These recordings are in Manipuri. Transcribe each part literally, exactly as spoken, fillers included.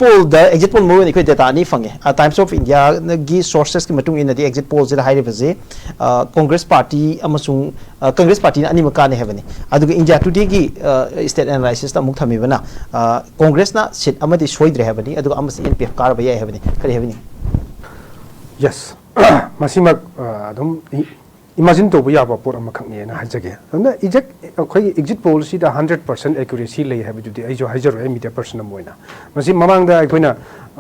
ꯄꯣꯜꯗ ꯑꯦꯛꯖꯤꯠ ꯄꯣꯜ ꯃꯔꯨ ꯑꯣꯏꯅ ꯑꯩꯈꯣꯏ ꯗꯦꯇꯥ ꯑꯅꯤ ꯐꯪꯉꯦ꯫ ꯇꯥꯏꯝꯁ ꯑꯣꯐ ꯏꯟꯗꯤꯌꯥꯒꯤ ꯁꯣꯔꯁꯦꯁꯀꯤ ꯃꯇꯨꯡ ꯏꯟꯅꯗꯤ ꯑꯦꯛꯖꯤꯠ ꯄꯣꯜꯁꯤꯗ ꯍꯥꯏꯔꯤꯕꯁꯤ ꯀꯣꯡꯒ꯭ꯔꯦꯁ ꯄꯥꯔꯇꯤ ꯑꯃꯁꯨꯡ ꯀꯪꯒ꯭ꯔꯦꯁ ꯄꯥꯔꯇꯤꯅ ꯑꯅꯤꯃꯛ ꯀꯥꯟꯅꯩ ꯍꯥꯏꯕꯅꯤ꯫ ꯑꯗꯨꯒ ꯏꯟꯗꯤꯌꯥ ꯇꯨꯗꯦꯒꯤ ꯁ꯭ꯇꯦꯠ ꯑꯦꯅꯥꯂꯥꯏꯁꯤꯁꯇ ꯑꯃꯨꯛ ꯊꯝꯃꯤꯕꯅ ꯀꯣꯡꯒ꯭ꯔꯦꯁꯅ ꯁꯤꯠ ꯑꯃꯗꯤ ꯁꯣꯏꯗ꯭ꯔꯦ ꯍꯥꯏꯕꯅꯤ, ꯑꯗꯨꯒ ꯑꯃꯁꯤ ꯑꯦꯟ ꯄꯤ ꯑꯦꯐ ꯀꯥꯔꯕ ꯌꯥꯏ ꯍꯥꯏꯕꯅꯤ꯫ ꯀꯔꯤ ꯍꯥꯏꯕꯤꯅꯤꯡ? ꯌꯦꯁ꯫ ꯃꯁꯤꯃꯛ ꯑꯗꯨꯝ ꯏꯃꯥꯖꯤꯟ ꯇꯧꯕ ꯌꯥꯕ ꯄꯣꯠ ꯑꯃꯈꯛꯅꯦꯅ ꯍꯥꯏꯖꯒꯦ꯫ ꯑꯗꯨꯅ ꯑꯦꯛꯖꯦꯛ ꯑꯩꯈꯣꯏꯒꯤ ꯑꯦꯛꯖꯤꯠ ꯄꯣꯜꯁꯤꯗ ꯍꯟꯗ꯭ꯔꯦꯠ ꯄꯥꯔꯁꯦꯟ ꯑꯦꯀ꯭ꯌꯨꯔꯦꯁꯤ ꯂꯩ ꯍꯥꯏꯕꯗꯨꯗꯤ ꯑꯩꯁꯨ ꯍꯥꯏꯖꯔꯣꯏ, ꯑꯩ ꯃꯤꯗꯤꯌꯥ ꯄꯔꯁꯟ ꯑꯃ ꯑꯣꯏꯅ꯫ ꯃꯁꯤ ꯃꯃꯥꯡꯗ ꯑꯩꯈꯣꯏꯅ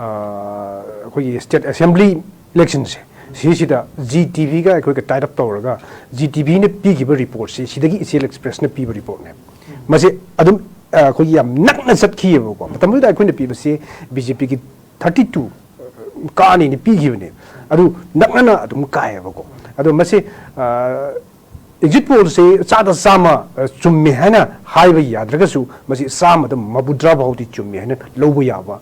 ꯑꯩꯈꯣꯏꯒꯤ ꯁ꯭ꯇꯦꯠ ꯑꯦꯁꯦꯝꯕ꯭ꯂꯤ ꯏꯂꯦꯛꯁꯟꯁꯦ, ꯁꯤꯁꯤꯗ ꯖꯤ ꯇꯤ ꯚꯤꯒ ꯑꯩꯈꯣꯏꯒ ꯇꯥꯏꯠ ꯑꯞ ꯇꯧꯔꯒ ꯖꯤ ꯇꯤ ꯚꯤꯅ ꯄꯤꯈꯤꯕ ꯔꯤꯄꯣꯔꯠꯁꯤ ꯁꯤꯗꯒꯤ ꯏꯆꯦꯜ ꯑꯦꯛꯁꯄ꯭ꯔꯦꯁꯅ ꯄꯤꯕ ꯔꯤꯄꯣꯔꯠꯅꯦ꯫ ꯃꯁꯤ ꯑꯗꯨꯝ ꯑꯩꯈꯣꯏꯒꯤ ꯌꯥꯝ ꯅꯛꯅ ꯆꯠꯈꯤꯑꯕꯀꯣ꯫ ꯃꯇꯝꯗꯨꯗ ꯑꯩꯈꯣꯏꯅ ꯄꯤꯕꯁꯤ ꯕꯤ ꯖꯦ ꯄꯤꯒꯤ ꯊꯥꯔꯇꯤ ꯇꯨ ꯀꯥꯅꯤꯅ ꯄꯤꯈꯤꯕꯅꯦ꯫ ꯑꯗꯨ ꯅꯛꯅꯅ ꯑꯗꯨꯝ ꯀꯥꯏꯌꯦꯕꯀꯣ꯫ ꯑꯗꯣ ꯃꯁꯤ ꯑꯦꯛꯖꯤꯠ ꯄꯣꯜꯁꯦ ꯆꯥꯗ ꯆꯥꯝꯃ ꯆꯨꯝꯃꯦ ꯍꯥꯏꯅ ꯍꯥꯏꯕ ꯌꯥꯗ꯭ꯔꯒꯁꯨ ꯃꯁꯤ ꯆꯥꯝꯃꯗ ꯃꯧꯗ꯭ꯔꯥ ꯐꯥꯎꯗꯤ ꯆꯨꯝꯃꯦ ꯍꯥꯏꯅ ꯂꯧꯕ ꯌꯥꯕ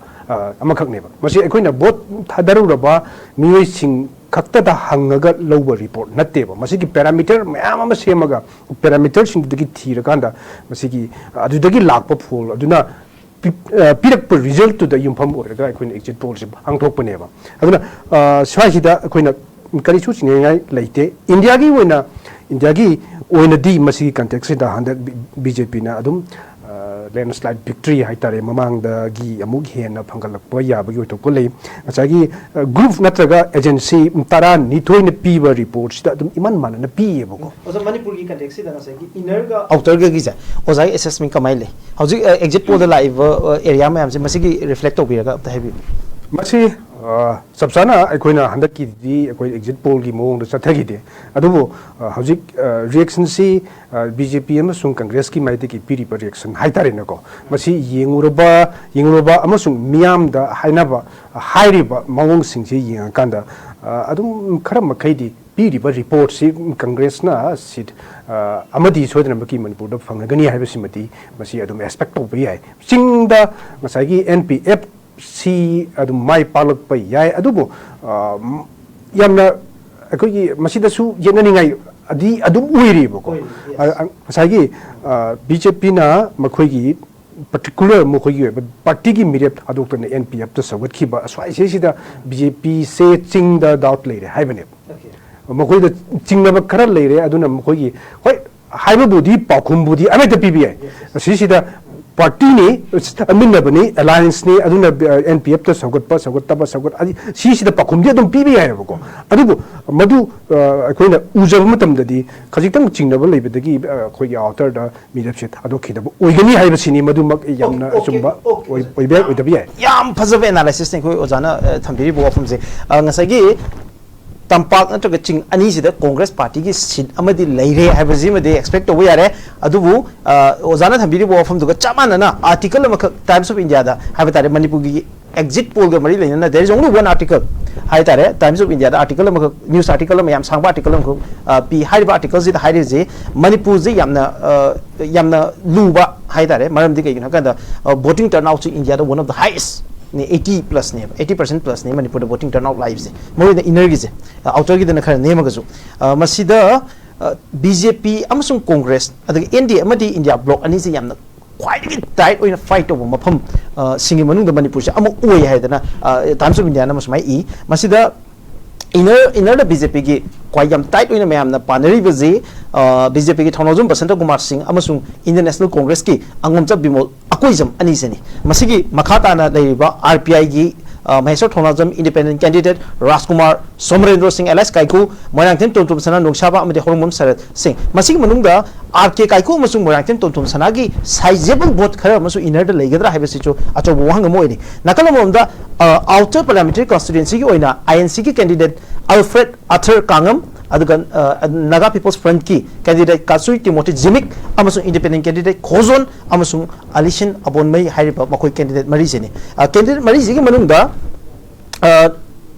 ꯑꯃꯈꯛꯅꯦꯕ꯫ ꯃꯁꯤ ꯑꯩꯈꯣꯏꯅ ꯚꯣꯠ ꯊꯥꯗꯔꯨꯔꯕ ꯃꯤꯑꯣꯏꯁꯤꯡ ꯈꯛꯇꯗ ꯍꯪꯉꯒ ꯂꯧꯕ ꯔꯤꯄꯣꯔꯠ ꯅꯠꯇꯦꯕ꯫ ꯃꯁꯤꯒꯤ ꯄꯦꯔꯥꯃꯤꯇꯔ ꯃꯌꯥꯝ ꯑꯃ ꯁꯦꯝꯃꯒ ꯄꯦꯔꯥꯃꯤꯇꯔꯁꯤꯡꯗꯨꯗꯒꯤ ꯊꯤꯔꯀꯥꯟꯗ ꯃꯁꯤꯒꯤ ꯑꯗꯨꯗꯒꯤ ꯂꯥꯛꯄ ꯐꯣꯜ ꯑꯗꯨꯅ ꯄꯤꯔꯛꯄ ꯔꯤꯖꯜꯠꯇꯨꯗ ꯌꯨꯝꯐꯝ ꯑꯣꯏꯔꯒ ꯑꯩꯈꯣꯏꯅ ꯑꯦꯛꯖꯤꯠ ꯄꯣꯜꯁꯦ ꯄꯥꯡꯊꯣꯛꯄꯅꯦꯕ꯫ ꯑꯗꯨꯅ ꯁ꯭ꯋꯥꯏꯁꯤꯗ ꯑꯩꯈꯣꯏꯅ ꯀꯔꯤꯁꯨ ꯆꯤꯡꯅꯅꯤꯡꯉꯥꯏ ꯂꯩꯇꯦ꯫ ꯏꯟꯗꯤꯌꯥꯒꯤ ꯑꯣꯏꯅ ꯏꯟꯗꯤꯌꯥꯒꯤ ꯑꯣꯏꯅꯗꯤ ꯃꯁꯤꯒꯤ ꯀꯟꯇꯦꯛꯁꯁꯤꯗ ꯍꯟꯗꯛ ꯕꯤ ꯖꯦ ꯄꯤꯅ ꯑꯗꯨꯝ ꯂꯦꯟꯁ꯭ꯂꯥꯏꯠ ꯚꯤꯛꯇ꯭ꯔꯤ ꯍꯥꯏꯇꯥꯔꯦ, ꯃꯃꯥꯡꯗꯒꯤ ꯑꯃꯨꯛ ꯍꯦꯟꯅ ꯐꯪꯒꯠꯂꯛꯄ ꯌꯥꯕꯒꯤ ꯑꯣꯏꯊꯣꯛꯄ ꯂꯩ꯫ ꯉꯁꯥꯏꯒꯤ ꯒ꯭ꯔꯨꯞ ꯅꯠꯇ꯭ꯔꯒ ꯑꯦꯖꯦꯟꯁꯤ ꯇꯔꯥꯅꯤꯊꯣꯏꯅ ꯄꯤꯕ ꯔꯤꯄꯣꯔꯠꯁꯤꯗ ꯑꯗꯨꯝ ꯏꯃꯥꯟ ꯃꯥꯟꯅꯅ ꯄꯤꯌꯦꯕꯀꯣ꯫ ꯑꯣꯖꯥ, ꯃꯅꯤꯄꯨꯔꯒꯤ ꯀꯟꯇꯦꯛꯁꯁꯤꯗ ꯉꯁꯥꯏꯒꯤ ꯏꯟꯅꯔꯒ ꯑꯥꯎꯇꯔꯒꯒꯤꯁꯦ ꯑꯣꯖꯥꯒꯤ ꯑꯦꯁꯦꯁꯃꯦꯟ ꯀꯃꯥꯏꯅ ꯂꯩ? ꯍꯧꯖꯤꯛ ꯑꯦꯛꯖꯤꯠ ꯄꯣꯜꯗ ꯂꯥꯛꯏꯕ ꯑꯦꯔꯤꯌꯥ ꯃꯌꯥꯝꯁꯦ ꯃꯁꯤꯒꯤ ꯔꯤꯐ꯭ꯂꯦꯛ ꯇꯧꯕꯤꯔꯒ ꯑꯝꯇ ꯍꯥꯏꯕꯤꯌꯨ꯫ ꯃꯁꯤ ꯆꯞ ꯆꯥꯅ ꯑꯩꯈꯣꯏꯅ ꯍꯟꯗꯛꯀꯤꯗꯤ ꯑꯩꯈꯣꯏ ꯑꯦꯛꯖꯤꯠ ꯄꯣꯜꯒꯤ ꯃꯑꯣꯡꯗ ꯆꯠꯊꯈꯤꯗꯦ꯫ ꯑꯗꯨꯕꯨ ꯍꯧꯖꯤꯛ ꯔꯤꯌꯦꯛꯁꯟꯁꯤ ꯕꯤ ꯖꯦ ꯄꯤ ꯑꯃꯁꯨꯡ ꯀꯪꯒ꯭ꯔꯦꯁꯀꯤ ꯃꯥꯏꯗꯒꯤ ꯄꯤꯔꯤꯕ ꯔꯤꯌꯦꯛꯁꯟ ꯍꯥꯏꯇꯥꯔꯦꯅꯦꯀꯣ, ꯃꯁꯤ ꯌꯦꯡꯉꯨꯔꯕ ꯌꯦꯡꯉꯨꯔꯕ ꯑꯃꯁꯨꯡ ꯃꯤꯌꯥꯝꯗ ꯍꯥꯏꯅꯕ ꯍꯥꯏꯔꯤꯕ ꯃꯑꯣꯡꯁꯤꯡꯁꯤ ꯌꯦꯡꯉꯀꯥꯟꯗ ꯑꯗꯨꯝ ꯈꯔ ꯃꯈꯩꯗꯤ ꯄꯤꯔꯤꯕ ꯔꯤꯄꯣꯔꯠꯁꯤ ꯀꯪꯒ꯭ꯔꯦꯁꯅ ꯁꯤꯠ ꯑꯃꯗꯤ ꯁꯣꯏꯗꯅꯃꯛꯀꯤ ꯃꯅꯤꯄꯨꯔꯗ ꯐꯪꯉꯒꯅꯤ ꯍꯥꯏꯕꯁꯤꯃꯗꯤ ꯃꯁꯤ ꯑꯗꯨꯝ ꯑꯦꯛꯁꯄꯦꯛ ꯇꯧꯕ ꯌꯥꯏ꯫ ꯆꯤꯡꯗ ꯉꯁꯥꯏꯒꯤ ꯑꯦꯟ ꯄꯤ ꯑꯦꯐ ꯁꯤ ꯑꯗꯨꯝ ꯃꯥꯏ ꯄꯥꯛꯂꯛꯄ ꯌꯥꯏ, ꯑꯗꯨꯕꯨ ꯌꯥꯝꯅ ꯑꯩꯈꯣꯏꯒꯤ ꯃꯁꯤꯗꯁꯨ ꯌꯦꯠꯅꯅꯤꯡꯉꯥꯏ ꯑꯗꯤ ꯑꯗꯨꯝ ꯑꯣꯏꯔꯤꯕꯀꯣ꯫ ꯉꯁꯥꯏꯒꯤ ꯕꯤ ꯖꯦ ꯄꯤꯅ ꯃꯈꯣꯏꯒꯤ ꯄꯥꯔꯇꯤꯀꯨꯂꯔ ꯃꯈꯣꯏꯒꯤ ꯑꯣꯏꯕ ꯄꯥꯔꯇꯤꯒꯤ ꯃꯤꯔꯦꯞ ꯊꯥꯗꯣꯛꯇꯅ ꯑꯦꯟ ꯄꯤ ꯑꯦꯐꯇ ꯁꯧꯒꯠꯈꯤꯕ ꯑꯁ꯭ꯋꯥꯏꯁꯤꯗꯩꯁꯤꯗ ꯕꯤ ꯖꯦ ꯄꯤꯁꯦ ꯆꯤꯡꯗ ꯗꯥꯎꯠ ꯂꯩꯔꯦ ꯍꯥꯏꯕꯅꯦꯕ꯫ ꯃꯈꯣꯏꯗ ꯆꯤꯡꯅꯕ ꯈꯔ ꯂꯩꯔꯦ, ꯑꯗꯨꯅ ꯃꯈꯣꯏꯒꯤ, ꯍꯣꯏ, ꯍꯥꯏꯕꯕꯨꯗꯤ, ꯄꯥꯎꯈꯨꯝꯕꯨꯗꯤ ꯑꯃꯍꯦꯛꯇ ꯄꯤꯕ ꯌꯥꯏ꯫ ꯑꯁꯤꯁꯤꯗ ꯄꯥꯔꯇꯤꯅꯤ, ꯑꯃꯤꯟꯅꯕꯅꯤ, ꯑꯦꯂꯥꯏꯟꯁꯅꯤ, ꯑꯗꯨꯅ ꯑꯦꯟ ꯄꯤ ꯑꯦꯐꯇ ꯁꯧꯒꯠꯄ, ꯁꯧꯒꯠꯇꯕ, ꯁꯧꯒꯠ-, ꯑꯗꯤ-, ꯁꯤꯁꯤꯗ ꯄꯥꯎꯈꯨꯝꯗꯤ ꯑꯗꯨꯝ ꯄꯤꯕ ꯌꯥꯏꯑꯕꯀꯣ꯫ ꯑꯗꯨꯕꯨ ꯃꯗꯨ, ꯑ, ꯑꯩꯈꯣꯏꯅ ꯎꯖꯕ ꯃꯇꯝꯗꯗꯤ ꯈꯖꯤꯛꯇꯪ ꯆꯤꯡꯅꯕ ꯂꯩꯕꯗꯒꯤ, ꯑ, ꯑꯩꯈꯣꯏꯒꯤ ꯑꯥꯎꯇꯔꯗ ꯃꯤꯔꯦꯞꯁꯦ ꯊꯥꯗꯣꯛꯈꯤꯗꯕ ꯑꯣꯏꯒꯅꯤ ꯍꯥꯏꯕꯁꯤꯅꯤ꯫ ꯃꯗꯨꯃꯛ ꯌꯥꯝꯅ ꯑꯣꯀꯦ, ꯑꯆꯨꯝꯕ ꯑꯣꯀꯦ, ꯑꯣꯏ-, ꯑꯣꯏꯕ ꯌꯥꯏ, ꯑꯣꯏꯗꯕ ꯌꯥꯏ꯫ ꯌꯥꯝ ꯐꯖꯕ ꯑꯦꯅꯥꯂꯥꯏꯁꯤꯁꯅꯤ ꯑꯩꯈꯣꯏ ꯑꯣꯖꯥꯅ, ꯑ, ꯊꯝꯕꯤꯔꯤꯕ ꯋꯥꯐꯝꯁꯦ꯫ ꯑ, ꯉꯁꯥꯏꯒꯤ ꯇꯝꯄꯥꯛ ꯅꯠꯇ꯭ꯔꯒ ꯆꯤꯡ ꯑꯅꯤꯁꯤꯗ ꯀꯣꯡꯒ꯭ꯔꯦꯁ ꯄꯥꯔꯇꯤꯒꯤ ꯁꯤꯠ ꯑꯃꯗꯤ ꯂꯩꯔꯦ ꯍꯥꯏꯕꯁꯤꯃꯗꯤ ꯑꯦꯛꯁꯄꯦꯛ ꯇꯧꯕ ꯌꯥꯔꯦ꯫ ꯑꯗꯨꯕꯨ, ꯑ, ꯑꯣꯖꯥꯅ ꯊꯝꯕꯤꯔꯤꯕ ꯋꯥꯐꯝꯗꯨꯒ ꯆꯞ ꯃꯥꯟꯅꯅ ꯑꯥꯔꯇꯤꯀꯜ ꯑꯃꯈꯛ ꯇꯥꯏꯝꯁ ꯑꯣꯐ ꯏꯟꯗꯤꯌꯥꯗ ꯍꯥꯏꯕ ꯇꯥꯔꯦ, ꯃꯅꯤꯄꯨꯔꯒꯤ ꯑꯦꯛꯖꯤꯠ ꯄꯣꯜꯒ ꯃꯔꯤ ꯂꯩꯅꯅ, there is only one article ꯍꯥꯏ ꯇꯥꯔꯦ, ꯇꯥꯏꯝꯁ ꯑꯣꯐ ꯏꯟꯗꯤꯌꯥꯗ ꯑꯥꯔꯇꯤꯀꯜ ꯑꯃꯈꯛ, ꯅ꯭ꯌꯨꯁ ꯑꯥꯔꯇꯤꯀꯜ ꯑꯃ, ꯌꯥꯝ ꯁꯥꯡꯕ ꯑꯥꯔꯇꯤꯀꯜ ꯑꯃꯈꯛ, ꯑ, ꯄꯤ꯫ ꯍꯥꯏꯔꯤꯕ ꯑꯥꯔꯇꯤꯀꯜꯁꯤꯗ ꯍꯥꯏꯔꯤꯁꯤ ꯃꯅꯤꯄꯨꯔꯁꯤ ꯌꯥꯝꯅ, ꯑ, ꯌꯥꯝꯅ ꯂꯨꯕ ꯍꯥꯏ ꯇꯥꯔꯦ꯫ ꯃꯔꯝꯗꯤ ꯀꯩꯒꯤꯅꯣ ꯍꯥꯏ ꯀꯥꯟꯗ, ꯑ, voting turnout ꯁꯤ ꯏꯟꯗꯤꯌꯥꯗ one of the highest ꯅꯦ, eighty plus ꯅꯦꯕ, eighty percent plus ꯅꯦ ꯃꯅꯤꯄꯨꯔꯗ voting turnout ꯂꯥꯛꯏꯕꯁꯦ, ꯃꯔꯨꯑꯣꯏꯅ ꯏꯟꯅꯔꯒꯤꯁꯦ, ꯑ, ꯑꯥꯎꯇꯔꯒꯤꯗꯅ ꯈꯔ ꯅꯦꯝꯃꯒꯁꯨ꯫ ꯑ, ꯃꯁꯤꯗ, ꯑ, ꯕꯤ ꯖꯦ ꯄꯤ ꯑꯃꯁꯨꯡ ꯀꯣꯡꯒ꯭ꯔꯦꯁ, ꯑꯗꯒꯤ ꯑꯦꯟ ꯗꯤ ꯑꯦ ꯑꯃꯗꯤ ꯏꯟꯗꯤꯌꯥ ꯕ꯭ꯂꯣꯛ ꯑꯅꯤꯁꯦ ꯌꯥꯝꯅ ꯈ꯭ꯋꯥꯏꯗꯒꯤ ꯇꯥꯏꯠ ꯑꯣꯏꯅ ꯐꯥꯏꯠ ꯇꯧꯕ ꯃꯐꯝ, ꯑ, ꯁꯤꯡꯒꯤ ꯃꯅꯨꯡꯗ ꯃꯅꯤꯄꯨꯔꯁꯦ ꯑꯃ ꯑꯣꯏ ꯍꯥꯏꯗꯅ, ꯑ, ꯇꯥꯏꯝꯁ ꯑꯣꯐ ꯏꯟꯗꯤꯌꯥꯅ ꯑꯃ ꯁꯨꯃꯥꯏꯅ ꯏ꯫ ꯃꯁꯤꯗ ꯏꯟꯅꯔ, ꯏꯟꯅꯔꯗ ꯕꯤ ꯖꯦ ꯄꯤꯒꯤ ꯈ꯭ꯋꯥꯏ ꯌꯥꯝ ꯇꯥꯏꯠ ꯑꯣꯏꯅ ꯃꯌꯥꯝꯅ ꯄꯥꯅꯔꯤꯕꯁꯤ, ꯑ, ꯕꯤ ꯖꯦ ꯄꯤꯒꯤ ꯊꯧꯅꯥꯎꯖꯝ ꯕꯁꯟꯇ ꯀꯨꯃꯥꯔ ꯁꯤꯡ ꯑꯃꯁꯨꯡ ꯏꯟꯗꯤꯌꯟ ꯅꯦꯁꯅꯦꯜ ꯀꯣꯡꯒ꯭ꯔꯦꯁꯀꯤ ꯑꯉꯣꯝꯆꯞ ꯕꯤꯃꯣꯜ ꯑꯀꯣꯏꯖꯝ ꯑꯅꯤꯁꯤꯅꯤ꯫ ꯃꯁꯤꯒꯤ ꯃꯈꯥ ꯇꯥꯅ ꯂꯩꯔꯤꯕ ꯑꯥꯔ ꯄꯤ ꯑꯥꯏꯒꯤ, ꯑ, ꯃꯍꯦꯁ꯭ꯋꯔ ꯊꯧꯅꯥꯎꯖꯝ ꯏꯟꯗꯤꯄꯦꯟꯗꯦꯟꯠ ꯀꯦꯟꯗꯤꯗꯦꯠ, ꯔꯥꯖꯀꯨꯃꯥꯔ ꯁꯣꯃꯔꯦꯟꯗ꯭ꯔꯣ ꯁꯤꯡ ꯑꯦꯂꯥꯏꯁ ꯀꯥꯏꯀꯨ, ꯃꯣꯏꯔꯥꯡꯊꯦꯝ ꯇꯣꯝꯊꯣꯝ ꯁꯅꯥ ꯅꯣꯡꯁꯥꯕ ꯑꯃꯗꯤ ꯍꯣꯔꯣꯡꯕꯝ ꯁꯔꯠ ꯁꯤꯡ꯫ ꯃꯁꯤꯒꯤ ꯃꯅꯨꯡꯗ ꯑꯥꯔ ꯀꯦ ꯀꯥꯏꯀꯨ ꯑꯃꯁꯨꯡ ꯃꯣꯏꯔꯥꯡꯊꯦꯝ ꯇꯣꯝꯊꯣꯝ ꯁꯅꯥꯒꯤ ꯁꯥꯏꯖꯦꯕꯜ ꯚꯣꯠ ꯈꯔ ꯑꯃꯁꯨ ꯏꯟꯅꯔꯗ ꯂꯩꯒꯗ꯭ꯔꯥ ꯍꯥꯏꯕꯁꯤꯁꯨ ꯑꯆꯧꯕ ꯋꯥꯍꯪ ꯑꯃ ꯑꯣꯏꯔꯤ꯫ ꯅꯥꯀꯜ ꯑꯃꯔꯣꯝꯗ, ꯑ, ꯑꯥꯎꯇꯔ ꯄꯥꯔꯂꯤꯌꯥꯃꯦꯟꯇꯔꯤ ꯀꯟꯁꯇꯤꯇ꯭ꯌꯨꯑꯦꯟꯁꯤꯒꯤ ꯑꯣꯏꯅ ꯑꯥꯏ ꯑꯦꯟ ꯁꯤꯒꯤ ꯀꯦꯟꯗꯤꯗꯦꯠ ꯑꯜꯐ꯭ꯔꯦꯗ ꯑꯊꯔ ꯀꯥꯡꯉꯝ, ꯑꯗꯨꯒ, ꯑ, ꯅꯥꯒꯥ ꯄꯤꯄꯜꯁ ꯐ꯭ꯔꯟꯠꯀꯤ ꯀꯦꯟꯗꯤꯗꯦꯠ ꯀꯥꯆꯨꯏ ꯇꯤꯃꯣꯊꯤ ꯖꯤꯃꯤꯛ ꯑꯃꯁꯨꯡ ꯏꯟꯗꯤꯄꯦꯟꯗꯦꯟꯠ ꯀꯦꯟꯗꯤꯗꯦꯠ ꯈꯣꯖꯣꯟ ꯑꯃꯁꯨꯡ ꯑꯂꯤꯁꯟ ꯑꯕꯣꯟꯃꯩ ꯍꯥꯏꯔꯤꯕ ꯃꯈꯣꯏ ꯀꯦꯟꯗꯤꯗꯦꯠ ꯃꯔꯤꯁꯤꯅꯤ꯫ ꯑ, ꯀꯦꯟꯗꯤꯗꯦꯠ ꯃꯔꯤꯁꯤꯒꯤ ꯃꯅꯨꯡꯗ, ꯑ,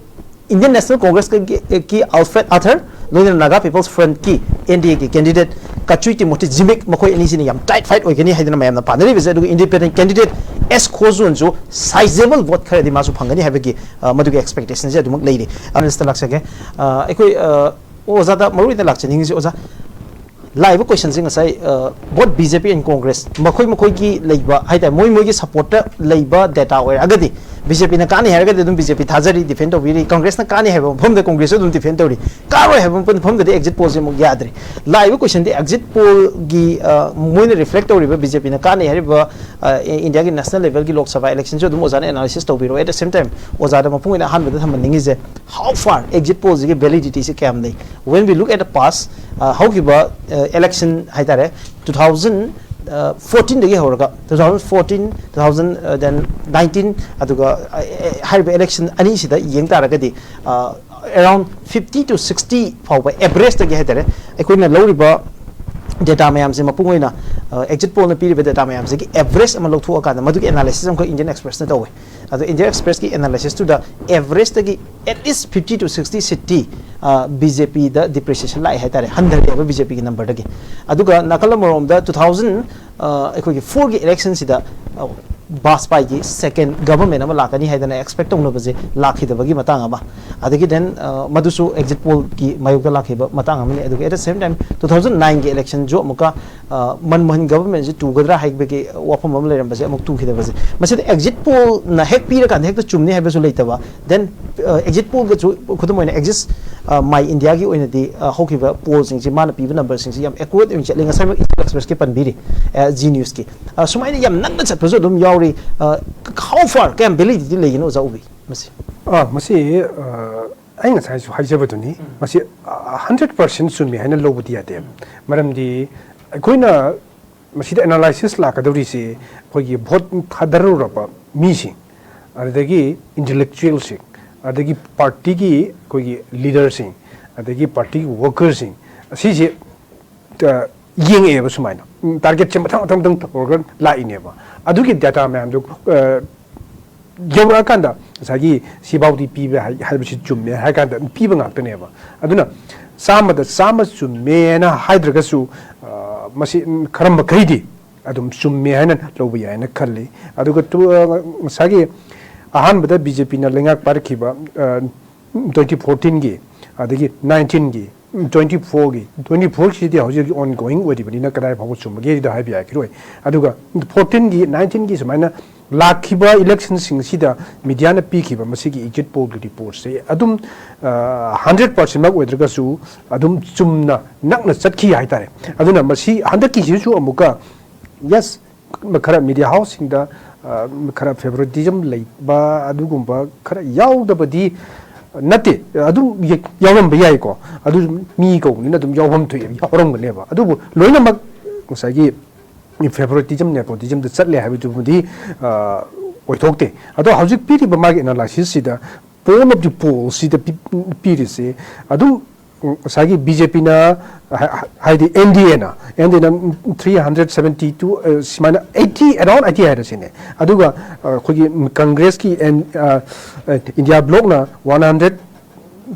ꯏꯟꯗꯤꯌꯟ ꯅꯦꯁꯅꯦꯜ ꯀꯣꯡꯒ꯭ꯔꯦꯁꯀꯤ, ꯀꯤ ꯑꯜꯐ꯭ꯔꯦꯗ ꯑꯊꯔ, ꯂꯣꯏꯅꯅ ꯅꯥꯒꯥ ꯄꯤꯄꯜꯁ ꯐ꯭ꯔꯟꯠꯀꯤ, ꯑꯦꯟ ꯗꯤ ꯑꯦꯒꯤ ꯀꯦꯟꯗꯤꯗꯦꯠ ꯀꯥꯆꯨꯏ ꯇꯤꯃꯣꯊꯤ ꯖꯤꯃꯤꯛ, ꯃꯈꯣꯏ ꯑꯅꯤꯁꯤꯅ ꯌꯥꯝ ꯇꯥꯏꯠ ꯐꯥꯏꯠ ꯑꯣꯏꯒꯅꯤ ꯍꯥꯏꯗꯅ ꯃꯌꯥꯝꯅ ꯄꯥꯅꯔꯤꯕꯁꯦ꯫ ꯑꯗꯨꯒ ꯏꯟꯗꯤꯄꯦꯟꯗꯦꯟꯠ ꯀꯦꯟꯗꯤꯗꯦꯠ ꯑꯦꯁ ꯈꯣꯖꯣꯟꯁꯨ ꯁꯥꯏꯖꯦꯕꯜ ꯚꯣꯠ ꯈꯔꯗꯤ ꯃꯥꯁꯨ ꯐꯪꯒꯅꯤ ꯍꯥꯏꯕꯒꯤ, ꯑ, ꯃꯗꯨꯒꯤ ꯑꯦꯛꯁꯄꯦꯛꯇꯦꯁꯟꯁꯦ ꯑꯗꯨꯃꯛ ꯂꯩꯔꯤ꯫ ꯑꯅꯤꯁꯤꯗ ꯂꯥꯛꯆꯒꯦ꯫ ꯑ, ꯑꯩꯈꯣꯏ, ꯑ, ꯑꯣꯖꯥꯗ ꯃꯔꯨꯑꯣꯏꯅ ꯂꯥꯛꯆꯅꯤꯡꯉꯤꯁꯦ, ꯑꯣꯖꯥ, ꯂꯥꯛꯏꯕ ꯀꯣꯏꯁꯟꯁꯦ ꯉꯁꯥꯏ both B J P and Congress ꯃꯈꯣꯏ ꯃꯈꯣꯏꯒꯤ ꯂꯩꯕ ꯍꯥꯏꯇꯥꯔꯦ, ꯃꯣꯏ ꯃꯣꯏꯒꯤ ꯁꯞꯄꯣꯔꯠꯇ ꯂꯩꯕ ꯗꯦꯇꯥ ꯑꯣꯏꯔꯒꯗꯤ, ꯕꯤ ꯖꯦ ꯄꯤꯅ ꯀꯥꯟꯅꯩ ꯍꯥꯏꯔꯒꯗꯤ ꯑꯗꯨꯝ ꯕꯤ ꯖꯦ ꯄꯤ ꯊꯥꯖꯔꯤ, ꯗꯤꯐꯦꯟ ꯇꯧꯕꯤꯔꯤ, ꯀꯣꯡꯒ꯭ꯔꯦꯁꯅ ꯀꯥꯟꯅꯩ ꯍꯥꯏꯕ ꯃꯐꯝꯗ ꯀꯣꯡꯒ꯭ꯔꯦꯁꯁꯨ ꯑꯗꯨꯝ ꯗꯤꯐꯦꯟ ꯇꯧꯔꯤ, ꯀꯥꯔꯣꯏ ꯍꯥꯏꯕ ꯃꯐꯝꯗꯗꯤ ꯑꯦꯛꯖꯤꯠ ꯄꯣꯜꯁꯦ ꯑꯃꯨꯛ ꯌꯥꯗ꯭ꯔꯤ꯫ ꯂꯥꯛꯏꯕ ꯀꯣꯏꯁꯟꯗꯤ ꯑꯦꯛꯖꯤꯠ ꯄꯣꯜꯒꯤ ꯃꯣꯏꯅ ꯔꯤꯐ꯭ꯂꯦꯛ ꯇꯧꯔꯤꯕ ꯕꯤ ꯖꯦ ꯄꯤꯅ ꯀꯥꯟꯅꯩ ꯍꯥꯏꯔꯤꯕ ꯏꯟꯗꯤꯌꯥꯒꯤ ꯅꯦꯁꯅꯦꯜ ꯂꯦꯚꯦꯜꯒꯤ ꯂꯣꯛ ꯁꯚꯥ ꯏꯂꯦꯛꯁꯟꯁꯨ ꯑꯗꯨꯝ ꯑꯣꯖꯥꯅ ꯑꯦꯅꯥꯂꯥꯏꯁꯤꯁ ꯇꯧꯕꯤꯔꯣ꯫ At the same time, ꯑꯣꯖꯥꯗ ꯃꯄꯨꯡ ꯑꯣꯏꯅ ꯑꯍꯥꯟꯕꯗ ꯊꯝꯍꯟꯅꯤꯡꯉꯤꯁꯦ, how far exit pollꯁꯤꯒꯤ ꯚꯦꯂꯤꯗꯤꯇꯤꯁꯤ ꯀꯌꯥꯝ ꯂꯩ? When we look at the past, ꯍꯧꯈꯤꯕ ꯏꯂꯦꯛꯁꯟ ꯍꯥꯏꯇꯥꯔꯦ, ꯇꯨ ꯊꯥꯎꯖꯟ ꯐꯣꯔꯇꯤꯟꯗꯒꯤ ꯍꯧꯔꯒ two thousand fourteen, two thousand ten nineteen, ꯑꯗꯨꯒ ꯍꯥꯏꯔꯤꯕ ꯏꯂꯦꯛꯁꯟ ꯑꯅꯤꯁꯤꯗ ꯌꯦꯡ ꯇꯥꯔꯒꯗꯤ, around fifty to sixty ꯐꯥꯎꯕ ꯑꯦꯚꯔꯦꯖꯇꯒꯤ ꯍꯥꯏꯇꯥꯔꯦ, ꯑꯩꯈꯣꯏꯅ ꯂꯧꯔꯤꯕ ꯗꯦꯇꯥ ꯃꯌꯥꯝꯁꯦ, ꯃꯄꯨꯡ ꯑꯣꯏꯅ ꯑꯦꯛꯖꯤꯠ ꯄꯣꯜꯅ ꯄꯤꯔꯤꯕ ꯗꯦꯇꯥ ꯃꯌꯥꯝꯁꯤꯒꯤ ꯑꯦꯚꯔꯦꯖ ꯑꯃ ꯂꯧꯊꯣꯛꯑꯀꯥꯟꯗ ꯃꯗꯨꯒꯤ ꯑꯦꯅꯥꯂꯥꯏꯁꯤꯁ ꯑꯃꯈꯛ ꯏꯟꯗꯤꯌꯟ ꯑꯦꯛꯁꯄ꯭ꯔꯦꯁꯅ ꯇꯧꯋꯦ꯫ ꯑꯗꯣ ꯏꯟꯗꯤꯌꯟ ꯑꯦꯛꯁꯄ꯭ꯔꯦꯁꯀꯤ ꯑꯦꯅꯥꯂꯥꯏꯁꯤꯁꯇꯨꯗ ꯑꯦꯚꯔꯦꯖꯇꯒꯤ at least fifty to sixty seatꯇꯤ ꯕꯤ ꯖꯦ ꯄꯤꯗ ꯗꯤꯄ꯭ꯔꯤꯁꯤꯌꯦꯁꯟ ꯂꯥꯛꯑꯦ ꯍꯥꯏꯇꯥꯔꯦ, ꯍꯟꯊꯔꯛꯑꯦꯕ ꯕꯤ ꯖꯦ ꯄꯤꯒꯤ ꯅꯝꯕꯔꯗꯒꯤ꯫ ꯑꯗꯨꯒ ꯅꯥꯀꯜ ꯑꯃꯔꯣꯝꯗ ꯇꯨ ꯊꯥꯎꯖꯟ ꯑꯩꯈꯣꯏꯒꯤ ꯐꯣꯔꯒꯤ ꯏꯂꯦꯛꯁꯟꯁꯤꯗ ꯕꯥꯖꯄꯥꯏꯒꯤ ꯁꯦꯀꯦꯟ ꯒꯚꯔꯟꯃꯦꯟ ꯑꯃ ꯂꯥꯛꯀꯅꯤ ꯍꯥꯏꯗꯅ ꯑꯦꯛꯁꯄꯦꯛ ꯇꯧꯅꯕꯁꯦ ꯂꯥꯛꯈꯤꯗꯕꯒꯤ ꯃꯇꯥꯡ ꯑꯃ, ꯑꯗꯒꯤ ꯗꯦꯟ ꯃꯗꯨꯁꯨ ꯑꯦꯛꯖꯤꯠ ꯄꯣꯜꯒꯤ ꯃꯥꯌꯣꯛꯇ ꯂꯥꯛꯈꯤꯕ ꯃꯇꯥꯡ ꯑꯃꯅꯤ꯫ ꯑꯗꯨꯒ at the same time, two thousand ꯅꯥꯏꯟꯒꯤ ꯏꯂꯦꯛꯁꯟꯁꯨ ꯑꯃꯨꯛꯀ ꯃꯟꯃꯣꯍꯟ ꯒꯚꯔꯟꯃꯦꯟꯁꯤ ꯇꯨꯒꯗ꯭ꯔꯥ ꯍꯥꯏꯕꯒꯤ ꯋꯥꯐꯝ ꯑꯃ ꯂꯩꯔꯝꯕꯁꯦ ꯑꯃꯨꯛ ꯇꯨꯈꯤꯗꯕꯁꯦ, ꯃꯁꯤꯗ ꯑꯦꯛꯖꯤꯠ ꯄꯣꯜꯅ ꯍꯦꯛ ꯄꯤꯔꯀꯥꯟꯗ ꯍꯦꯛꯇ ꯆꯨꯝꯅꯤ ꯍꯥꯏꯕꯁꯨ ꯂꯩꯇꯕ꯫ ꯗꯦꯟ ꯑꯦꯛꯖꯤꯠ ꯄꯣꯜꯒꯁꯨ, ꯈꯨꯗꯝ ꯑꯣꯏꯅ ꯑꯦꯛꯖꯤꯁ ꯃꯥꯏ ꯏꯟꯗꯤꯌꯥꯒꯤ ꯑꯣꯏꯅꯗꯤ ꯍꯧꯈꯤꯕ ꯄꯣꯜꯁꯤꯡꯁꯤ ꯃꯥꯅ ꯄꯤꯕ ꯅꯝꯕꯔꯁꯤꯡꯁꯤ ꯌꯥꯝ ꯑꯦꯀꯨꯔꯦꯠ ꯑꯣꯏꯅ ꯆꯠꯂꯤ꯫ ꯉꯁꯥꯏꯃꯛ ꯏꯟꯗꯤꯌꯟ ꯑꯦꯛꯁꯄ꯭ꯔꯦꯁꯀꯤ ꯄꯟꯕꯤꯔꯤ, ꯖꯤ ꯅ꯭ꯌꯨꯁꯀꯤ꯫ ꯁꯨꯃꯥꯏꯅ ꯌꯥꯝ ꯅꯛꯅ ꯆꯠꯄꯁꯨ ꯑꯗꯨꯝ ꯌꯥꯎꯔꯤ꯫ How far, ꯀꯌꯥꯝ ꯚꯦꯂꯤꯗꯤꯇꯤ ꯂꯩꯒꯅꯤ ꯑꯣꯖꯥ ꯎꯕꯤ ꯃꯁꯤ? ꯑꯥ, ꯃꯁꯤ ꯑꯩ ꯉꯁꯥꯏꯁꯨ ꯍꯥꯏꯖꯕꯗꯨꯅꯤ, ꯃꯁꯤ ꯍꯟꯗ꯭ꯔꯦꯠ ꯄꯥꯔꯁꯦꯟ ꯆꯨꯝꯃꯤ ꯍꯥꯏꯅ ꯂꯧꯕꯗꯤ ꯌꯥꯗꯦ꯫ ꯃꯔꯝꯗꯤ ꯑꯩꯈꯣꯏꯅ ꯃꯁꯤꯗ ꯑꯦꯅꯥꯂꯥꯏꯁꯤꯁ ꯂꯥꯛꯀꯗꯧꯔꯤꯁꯤ ꯑꯩꯈꯣꯏꯒꯤ ꯚꯣꯠ ꯊꯥꯗꯔꯨꯔꯕ ꯃꯤꯁꯤꯡ, ꯑꯗꯨꯗꯒꯤ ꯏꯟꯇꯦꯂꯦꯛꯆꯨꯋꯦꯜꯁꯤꯡ, ꯑꯗꯒꯤ ꯄꯥꯔꯇꯤꯒꯤ ꯑꯩꯈꯣꯏꯒꯤ ꯂꯤꯗꯔꯁꯤꯡ, ꯑꯗꯒꯤ ꯄꯥꯔꯇꯤꯒꯤ ꯋꯥꯔꯀꯔꯁꯤꯡ, ꯑꯁꯤꯁꯦ ꯌꯦꯡꯉꯛꯑꯦꯕ꯫ ꯁꯨꯃꯥꯏꯅ ꯇꯥꯔꯒꯦꯠꯁꯦ ꯃꯊꯪ ꯃꯊꯪ ꯃꯊꯪ ꯇꯧꯔꯒ ꯂꯥꯛꯏꯅꯦꯕ꯫ ꯑꯗꯨꯒꯤ ꯗꯦꯇꯥ ꯃꯌꯥꯝꯗꯣ ꯌꯧꯔꯛꯑꯀꯥꯟꯗ ꯉꯁꯥꯏꯒꯤ ꯁꯤꯐꯥꯎꯗꯤ ꯄꯤꯕ ꯍꯥꯏꯕꯁꯤ ꯆꯨꯝꯃꯦ ꯍꯥꯏ ꯀꯥꯟꯗ ꯄꯤꯕ ꯉꯥꯛꯇꯅꯦꯕ꯫ ꯑꯗꯨꯅ ꯆꯥꯝꯃꯗ ꯆꯥꯝꯃ ꯆꯨꯝꯃꯦꯅ ꯍꯥꯏꯗ꯭ꯔꯒꯁꯨ ꯃꯁꯤ ꯈꯔ ꯃꯈꯩꯗꯤ ꯑꯗꯨꯝ ꯆꯨꯝꯃꯦ ꯍꯥꯏꯅ ꯂꯧꯕ ꯌꯥꯏꯅ ꯈꯜꯂꯤ꯫ ꯑꯗꯨꯒ ꯉꯁꯥꯏꯒꯤ ꯑꯍꯥꯟꯕꯗ ꯕꯤ ꯖꯦ ꯄꯤꯅ ꯂꯩꯉꯥꯛ ꯄꯥꯏꯔꯛꯈꯤꯕ ꯇ꯭ꯋꯦꯟꯇꯤ ꯐꯣꯔꯇꯤꯟꯒꯤ, ꯑꯗꯒꯤ ꯅꯥꯏꯟꯇꯤꯟꯒꯤ, ꯇ꯭ꯋꯦꯟꯇꯤ ꯐꯣꯔꯒꯤ ꯇ꯭ꯋꯦꯟꯇꯤ ꯐꯣꯔꯁꯤꯗꯤ ꯍꯧꯖꯤꯛ ꯍꯧꯖꯤꯛ ꯑꯣꯟ ꯒꯣꯋꯤꯡ ꯑꯣꯏꯔꯤꯕꯅꯤꯅ ꯀꯗꯥꯏ ꯐꯥꯎꯕ ꯆꯨꯝꯕꯒꯦ ꯍꯥꯏꯗꯣ ꯍꯥꯏꯕ ꯌꯥꯈꯤꯔꯣꯏ꯫ ꯑꯗꯨꯒ ꯐꯣꯔꯇꯤꯟꯒꯤ ꯅꯥꯏꯟꯇꯤꯟꯒꯤ ꯁꯨꯃꯥꯏꯅ ꯂꯥꯛꯈꯤꯕ ꯏꯂꯦꯛꯁꯟꯁꯤꯡꯁꯤꯗ ꯃꯤꯗꯤꯌꯥꯅ ꯄꯤꯈꯤꯕ ꯃꯁꯤꯒꯤ ꯑꯦꯛꯖꯤꯠ ꯄꯣꯜꯒꯤ ꯔꯤꯄꯣꯔꯠꯁꯦ ꯑꯗꯨꯝ ꯍꯟꯗ꯭ꯔꯦꯠ ꯄꯥꯔꯁꯦꯟꯃꯛ ꯑꯣꯏꯗ꯭ꯔꯒꯁꯨ ꯑꯗꯨꯝ ꯆꯨꯝꯅ ꯅꯛꯅ ꯆꯠꯈꯤ ꯍꯥꯏꯇꯥꯔꯦ꯫ ꯑꯗꯨꯅ ꯃꯁꯤ ꯍꯟꯗꯛꯀꯤꯁꯤꯁꯨ ꯑꯃꯨꯛꯀ ꯌꯦꯁ, ꯈꯔ ꯃꯤꯗꯤꯌꯥ ꯍꯥꯎꯁꯁꯤꯡꯗ ꯈꯔ ꯐꯦꯚꯣꯔꯤꯇꯤꯖꯝ ꯂꯩꯕ ꯑꯗꯨꯒꯨꯝꯕ ꯈꯔ ꯌꯥꯎꯗꯕꯗꯤ ꯅꯠꯇꯦ, ꯑꯗꯨꯝ ꯌꯥꯎꯔꯝꯕ ꯌꯥꯏꯀꯣ꯫ ꯑꯗꯨ ꯃꯤ ꯀꯧꯕꯅꯤꯅ ꯑꯗꯨꯝ ꯌꯥꯎꯐꯝ ꯊꯣꯛꯑꯦ, ꯌꯥꯎꯔꯝꯒꯅꯦꯕ꯫ ꯑꯗꯨꯕꯨ ꯂꯣꯏꯅꯃꯛ ꯉꯁꯥꯏꯒꯤ ꯐꯦꯚꯣꯔꯤꯇꯤꯖꯝ ꯅꯦꯄꯣꯇꯤꯖꯝꯗ ꯆꯠꯂꯦ ꯍꯥꯏꯕꯗꯨꯕꯨꯗꯤ ꯑꯣꯏꯊꯣꯛꯇꯦ꯫ ꯑꯗꯣ ꯍꯧꯖꯤꯛ ꯄꯤꯔꯤꯕ ꯃꯥꯒꯤ ꯑꯦꯅꯥꯂꯥꯏꯁꯤꯁꯁꯤꯗ ꯄꯣꯜ ꯑꯣꯐ ꯗꯤ ꯄꯣꯜꯁꯤꯗ ꯄꯤꯔꯤꯁꯦ ꯑꯗꯨꯝ ꯉꯁꯥꯏꯒꯤ ꯕꯤ ꯖꯦ ꯄꯤꯅ, ꯍꯥꯏꯗꯤ ꯑꯦꯟ ꯗꯤ ꯑꯦꯅ ꯑꯦꯟ ꯗꯤ ꯑꯦꯅ ꯊ꯭ꯔꯤ ꯍꯟꯗ꯭ꯔꯦꯠ ꯁꯕꯦꯟꯇꯤ ꯇꯨ, ꯁꯨꯃꯥꯏꯅ ꯑꯩꯠꯇꯤ, ꯑꯦꯔꯥꯎꯟ ꯑꯩꯠꯇꯤ ꯍꯥꯏꯔꯁꯤꯅꯦ꯫ ꯑꯗꯨꯒ ꯑꯩꯈꯣꯏꯒꯤ ꯀꯪꯒ꯭ꯔꯦꯁꯀꯤ ꯏꯟꯗꯤꯌꯥ ꯕ꯭ꯂꯣꯛꯅ one hundred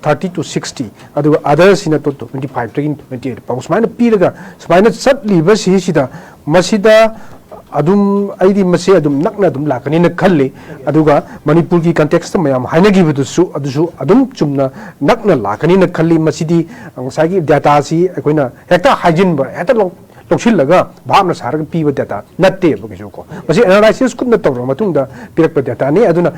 thirty two sixty, ꯑꯗꯨꯒ ꯑꯗꯔꯁꯤꯅ ꯇ꯭ꯋꯦꯟꯇꯤ ꯐꯥꯏꯚꯇꯒꯤ ꯇ꯭ꯋꯦꯟꯇꯤ ꯑꯩꯠ ꯐꯥꯎ ꯁꯨꯃꯥꯏꯅ ꯄꯤꯔꯒ ꯁꯨꯃꯥꯏꯅ ꯆꯠꯂꯤꯕꯁꯤꯁꯤꯗ ꯃꯁꯤꯗ ꯑꯗꯨꯝ ꯑꯩꯗꯤ ꯃꯁꯤ ꯑꯗꯨꯝ ꯅꯛꯅ ꯑꯗꯨꯝ ꯂꯥꯛꯀꯅꯤꯅ ꯈꯜꯂꯤ꯫ ꯑꯗꯨꯒ ꯃꯅꯤꯄꯨꯔꯒꯤ ꯀꯟꯇꯦꯛꯁꯇ ꯃꯌꯥꯝ ꯍꯥꯏꯅꯈꯤꯕꯗꯨꯁꯨ ꯑꯗꯨꯁꯨ ꯑꯗꯨꯝ ꯆꯨꯝꯅ ꯅꯛꯅ ꯂꯥꯛꯀꯅꯤꯅ ꯈꯜꯂꯤ꯫ ꯃꯁꯤꯗꯤ ꯉꯁꯥꯏꯒꯤ ꯗꯦꯇꯥꯁꯤ ꯑꯩꯈꯣꯏꯅ ꯍꯦꯛꯇ ꯍꯥꯏꯖꯤꯟꯕ, ꯍꯦꯛꯇ ꯂꯧ-, ꯂꯧꯁꯤꯜꯂꯒ ꯚꯥꯞꯅ ꯁꯥꯔꯒ ꯄꯤꯕ ꯗꯦꯇꯥ ꯅꯠꯇꯦꯕ ꯀꯩꯁꯨ ꯀꯣ꯫ ꯃꯁꯤ ꯑꯦꯅꯥꯂꯥꯏꯁꯤꯁ ꯀꯨꯞꯅ ꯇꯧꯔꯕ ꯃꯇꯨꯡꯗ ꯄꯤꯔꯛꯄ ꯗꯦꯇꯥꯅꯤ꯫ ꯑꯗꯨꯅ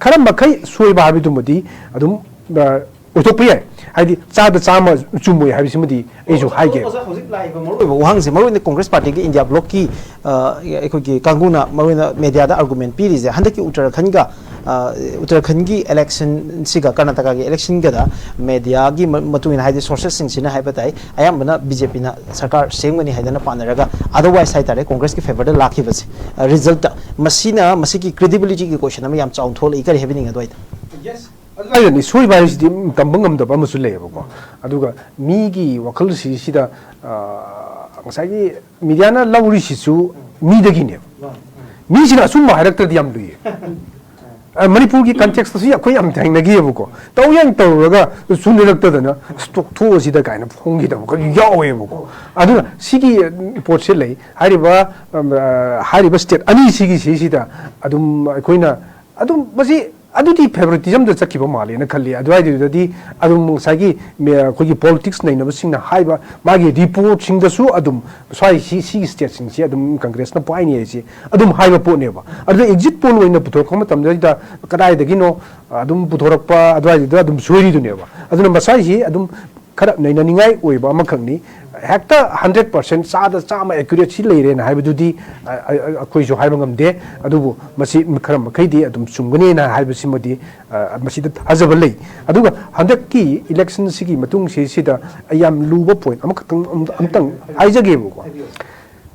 ꯈꯔ ꯃꯈꯩ ꯁꯣꯏꯕ ꯍꯥꯏꯕꯗꯨꯃꯗꯤ ꯑꯗꯨꯝ, ꯑ, ꯑꯣꯏꯊꯣꯛꯄ ꯌꯥꯏ꯫ ꯍꯥꯏꯗꯤ ꯆꯥꯗ ꯆꯥꯝꯃ ꯆꯨꯝꯃꯣꯏ ꯍꯥꯏꯕꯁꯤꯃꯗꯤ ꯑꯩꯁꯨ ꯍꯥꯏꯒꯦ꯫ ꯑꯣꯖꯥ, ꯍꯧꯖꯤꯛ ꯂꯥꯛꯏꯕ ꯃꯔꯨꯑꯣꯏꯕ ꯋꯥꯍꯪꯁꯦ, ꯃꯔꯨꯑꯣꯏꯅ ꯀꯣꯡꯒ꯭ꯔꯦꯁ ꯄꯥꯔꯇꯤꯒꯤ ꯏꯟꯗꯤꯌꯥ ꯕ꯭ꯂꯣꯛꯀꯤ, ꯑ, ꯑꯩꯈꯣꯏꯒꯤ ꯀꯥꯡꯕꯨꯅ ꯃꯔꯨꯑꯣꯏꯅ ꯃꯦꯗꯤꯌꯥꯗ ꯑꯥꯔꯒꯨꯃꯦꯟ ꯄꯤꯔꯤꯁꯦ, ꯍꯟꯗꯛꯀꯤ ꯎꯠꯇꯔꯥꯈꯟꯒ, ꯑ, ꯎꯠꯇꯔꯥꯈꯟꯒꯤ ꯏꯂꯦꯛꯁꯟꯁꯤꯒ ꯀꯔꯅꯥꯇꯀꯥꯒꯤ ꯏꯂꯦꯛꯁꯟꯒꯗ ꯃꯦꯗꯤꯌꯥꯒꯤ ꯃ-, ꯃꯇꯨꯡ ꯏꯟꯅ, ꯍꯥꯏꯗꯤ ꯁꯣꯔꯁꯦꯁꯁꯤꯡꯁꯤꯅ ꯍꯥꯏꯕ ꯇꯥꯏ, ꯑꯌꯥꯝꯕꯅ ꯕꯤ ꯖꯦ ꯄꯤꯅ ꯁꯔꯀꯥꯔ ꯁꯦꯝꯒꯅꯤ ꯍꯥꯏꯗꯅ ꯄꯥꯅꯔꯒ, ꯑꯗꯔꯋꯥꯏꯁ ꯍꯥꯏꯇꯥꯔꯦ, ꯀꯣꯡꯒ꯭ꯔꯦꯁꯀꯤ ꯐꯦꯚꯔꯗ ꯂꯥꯛꯈꯤꯕꯁꯦ, ꯑ, ꯔꯤꯖꯜꯠꯇ, ꯃꯁꯤꯅ, ꯃꯁꯤꯒꯤ ꯀ꯭ꯔꯦꯗꯤꯕꯤꯂꯤꯇꯤꯒꯤ ꯀꯣꯏꯁꯟ ꯑꯃ ꯌꯥꯝ ꯆꯥꯎꯅ ꯊꯣꯛꯂꯛꯏ꯫ ꯀꯔꯤ ꯍꯥꯏꯕꯤꯅꯤꯡꯉꯦ ꯑꯗꯨꯋꯥꯏꯗ? ꯌꯦꯁ꯫ ꯑꯗꯨ ꯍꯥꯏꯔꯗꯤ ꯁꯣꯏꯕ ꯍꯥꯏꯁꯤꯗꯤ ꯇꯝꯕ ꯉꯝꯗꯕ ꯑꯃꯁꯨ ꯂꯩꯌꯦꯕꯀꯣ꯫ ꯑꯗꯨꯒ ꯃꯤꯒꯤ ꯋꯥꯈꯜꯁꯤꯁꯤꯗ, ꯑ, ꯉꯁꯥꯏꯒꯤ ꯃꯤꯗꯤꯌꯥꯅ ꯂꯧꯔꯤꯁꯤꯁꯨ ꯃꯤꯗꯒꯤꯅꯦꯕ꯫ ꯃꯤꯁꯤꯅ ꯑꯆꯨꯝꯕ ꯍꯥꯏꯔꯛꯇ꯭ꯔꯗꯤ ꯌꯥꯝ ꯂꯨꯏꯌꯦ꯫ ꯑ, ꯃꯅꯤꯄꯨꯔꯒꯤ ꯀꯟꯇꯦꯛꯁꯇꯁꯨ ꯑꯩꯈꯣꯏ ꯌꯥꯝ ꯊꯦꯡꯅꯈꯤꯑꯕꯀꯣ꯫ ꯇꯧ ꯌꯥꯝ ꯇꯧꯔꯨꯔꯒ "ꯑꯁ, ꯇꯣꯛꯊꯣꯛꯑꯁꯤꯗ" ꯀꯥꯏꯅ ꯐꯣꯡꯈꯤꯗꯕ ꯌꯥꯎꯋꯦꯕꯀꯣ꯫ ꯑꯗꯨꯅ ꯁꯤꯒꯤ ꯄꯣꯠꯁꯦ ꯂꯩ꯫ ꯍꯥꯏꯔꯤꯕ, ꯑ, ꯍꯥꯏꯔꯤꯕ ꯁ꯭ꯇꯦꯠ ꯑꯅꯤꯁꯤꯒꯤ ꯁꯤꯁꯤꯗ ꯑꯗꯨꯝ ꯑꯩꯈꯣꯏꯅ ꯑꯗꯨꯝ ꯃꯁꯤ ꯑꯗꯨꯗꯤ ꯐꯦꯕꯔꯤꯇꯤꯖꯝꯗ ꯆꯠꯈꯤꯕ ꯃꯥꯜꯂꯦꯅ ꯈꯜꯂꯤ꯫ ꯑꯗꯨꯋꯥꯏꯗꯨꯗꯗꯤ ꯑꯗꯨꯝ ꯉꯁꯥꯏꯒꯤ ꯃꯦ-, ꯑꯩꯈꯣꯏꯒꯤ ꯄꯣꯂꯤꯇꯤꯛꯁ ꯅꯩꯅꯕꯁꯤꯡꯅ ꯍꯥꯏꯕ ꯃꯥꯒꯤ ꯔꯤꯄꯣꯔꯠꯁꯤꯡꯗꯁꯨ ꯑꯗꯨꯝ ꯁ꯭ꯋꯥꯏ ꯁꯤ, ꯁꯤꯒꯤ ꯁ꯭ꯇꯦꯠꯁꯤꯡꯁꯦ ꯑꯗꯨꯝ ꯀꯪꯒ꯭ꯔꯦꯁꯅ ꯄꯥꯏꯅꯤ ꯍꯥꯏꯁꯦ ꯑꯗꯨꯝ ꯍꯥꯏꯕ ꯄꯣꯠꯅꯦꯕ꯫ ꯑꯗꯨꯗ ꯑꯦꯛꯖꯤꯠ ꯄꯣꯜ ꯑꯣꯏꯅ ꯄꯨꯊꯣꯔꯛꯄ ꯃꯇꯝꯗ ꯀꯗꯥꯏꯗꯒꯤꯅꯣ ꯑꯗꯨꯝ ꯄꯨꯊꯣꯔꯛꯄ, ꯑꯗꯨꯋꯥꯏꯗꯨꯗ ꯑꯗꯨꯝ ꯁꯣꯏꯔꯤꯗꯨꯅꯦꯕ꯫ ꯑꯗꯨꯅ ꯃꯁꯥꯏꯁꯤ ꯑꯗꯨꯝ ꯈꯔ ꯅꯩꯅꯅꯤꯡꯉꯥꯏ ꯑꯣꯏꯕ ꯑꯃꯈꯛꯅꯤ꯫ ꯍꯦꯛꯇ ꯍꯟꯗ꯭ꯔꯦꯠ ꯄꯥꯔꯁꯦꯟ, ꯆꯥꯗ ꯆꯥꯝꯃ ꯑꯦꯀ꯭ꯌꯨꯔꯦꯠꯁꯤ ꯂꯩꯔꯦꯅ ꯍꯥꯏꯕꯗꯨꯗꯤ, ꯑ, ꯑ, ꯑꯩꯈꯣꯏꯁꯨ ꯍꯥꯏꯕ ꯉꯝꯗꯦ꯫ ꯑꯗꯨꯕꯨ ꯃꯁꯤ ꯈꯔ ꯃꯈꯩꯗꯤ ꯑꯗꯨꯝ ꯆꯨꯝꯒꯅꯤꯅ ꯍꯥꯏꯕꯁꯤꯃꯗꯤ, ꯑ, ꯃꯁꯤꯗ ꯊꯥꯖꯕ ꯂꯩ꯫ ꯑꯗꯨꯒ ꯍꯟꯗꯛꯀꯤ ꯏꯂꯦꯛꯁꯟꯁꯤꯒꯤ ꯃꯇꯨꯡꯁꯤꯁꯤꯗ ꯑꯩ ꯌꯥꯝ ꯂꯨꯕ ꯄꯣꯏꯟ ꯑꯃꯈꯛꯇꯪ ꯑꯝ-, ꯑꯝꯇꯪ ꯍꯥꯏꯖꯒꯦꯕꯀꯣ꯫